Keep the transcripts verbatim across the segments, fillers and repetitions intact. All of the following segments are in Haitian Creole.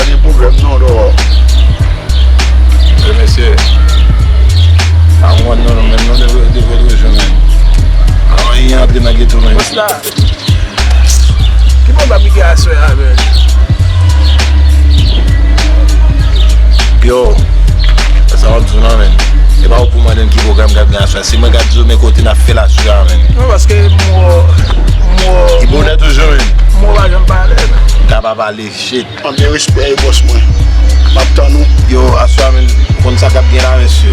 Gen pwoblèm non, dòwò. E mesye, a mwen non, non, men non, devre, devre, devre, men. A, anyen antre nan geto, men. Bòs la. Ki pwogram ki gen aswè a, men? Yo, sa w ap di w la, men. E pa w pou mande m ki pwogram k ap gen aswè a. Se mwen k ap di w, men kote n ap fè l aswè a, men. Non, paske mwen, mwen. Ki bonè toujou, men. Mwen pa janm pale, men. Ka pa pale, shit. Anpil respè, e bòs mwen. M ap tann ou. Yo, aswè a, men, ou konn sa k ap gen la, mesye.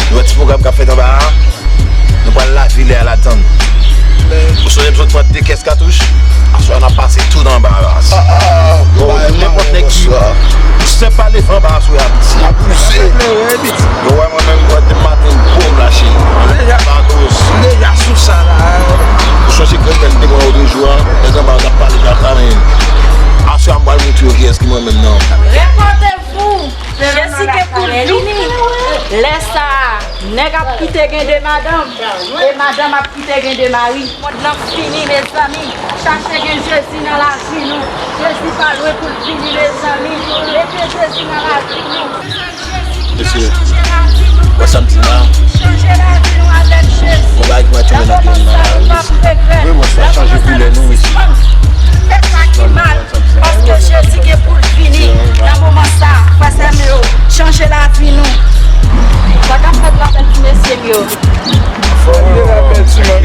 Nou wè ti pwogram k ap fèt anba a? Nou pral lave lè a la tann. Ou sonje m sot pran de kès katouch? Aswè a n ap pase tout anba la. Yo, nenpòt nèg ki sèp pa leve anba aswè a, piti. Yo wè mwen menm, mwen te maten gwo m lache. Deja sou sa la. Ou sonje grenn lè m te pran yo de jou a? Nèg anba yo t ap pale kaka, men aswè a m pral montre yo kiyès ki mwen menm nan. Repoze Jezi gen pou l vini. Lè sa a, nèg ap kite gen de madanm, e madanm ap kite gen de mari. Mond lan fini, mezanmi. Chache gen Jezi nan lavi nou. Jezi pa lwen pou l vini, mezanmi. Mete Jezi nan lavi nou. Mesye, wè sa m di la? Chanje lavi nou avèk Jezi. Yon bagay ki mwen tonbe nan tèt mwen la, mesye. Wi, bòs la, chanje koulè nou, mesye. Fè sa ki mal. Paske Jezi gen pou l vini nan moman sa, frè sè m yo, chanje lavi nou. Sa k ap fèt la, bèl ti mesye m yo? Fò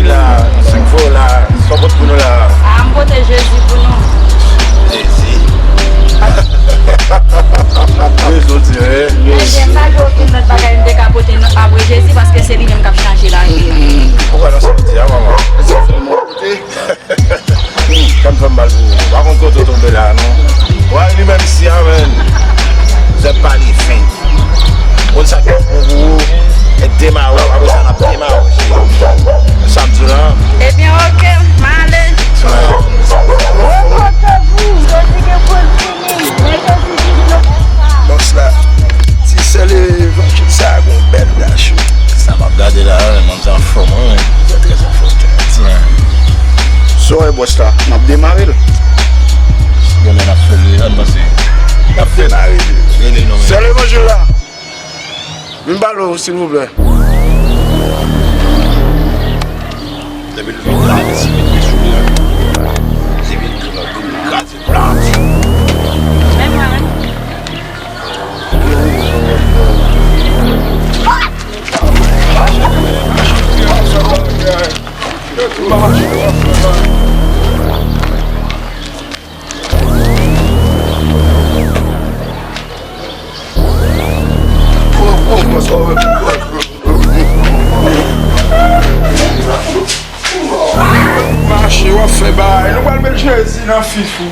la, senk fò la, sa w pote pou nou la? A, m pote Jezi pou nou. Jezi. Jezi, w di, wi. Ebyen, m pa gen okenn lòt bagay m te ka pote non apre Jezi, paske se li menm k ap chanje lavi m. Ou wè nan sa w di a, manman? Sa m fè mal pou ou. Pa konn kote w tonbe la, non. Wè, li menm isi a, men. Zèb pa li fen. Konn sa k pi bon pou ou, e demare w, apre sa n ap demare w. Sa m di w la. Ebyen, oke, m ale. Repoze w, Jezi gen pou l vini. Lè Jezi vini, nou fè sa. Bòs la, ti sè levanjil sa a gon bèl gachou. Sa m ap gade la, men, manm sa anfòm, wi, men. Trè anfòm, trè anfòm. Sa w wè bòs la, n ap demare l. Genlè n ap fè l, ann panse. N ap fè l. Rele l non, men. Sè levanjil la. Vin pale w, silvouplè. Depi l vin la, li simen pye sou li a. Depi l vin la, vin kraze plat. Men mwen menm. Mache, w ap fè bagay. Nou pral met Jezi nan fif ou.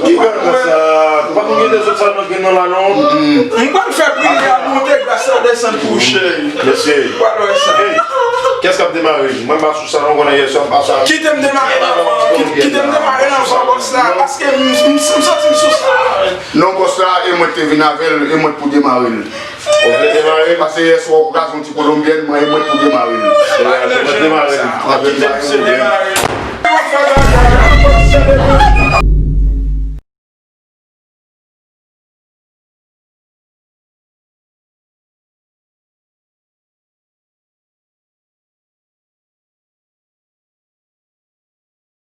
Ki gras sa? Ou pa konn gen de zòt sa nan gen nan la non. M pral fè priyè a monte, gras la desann kouche. Mesye. Ou pral wè sa. Hey, kiyès k ap demare? Mwen pa sou sa non, konnen yè swa m pa sa. Kite m demare l anvan, ki-, kite m demare l anvan bòs la, paske m, m, m santi m sou sa. Non, bòs la, e mwen k te vin avè l, e mwen k pou demare l. Ou vle demare l? Pase yè swa ou ka fè yon ti kolonbyèn, mwen, e mwen k pou demare l. E mwen k pou demare l. Kite m se demare l.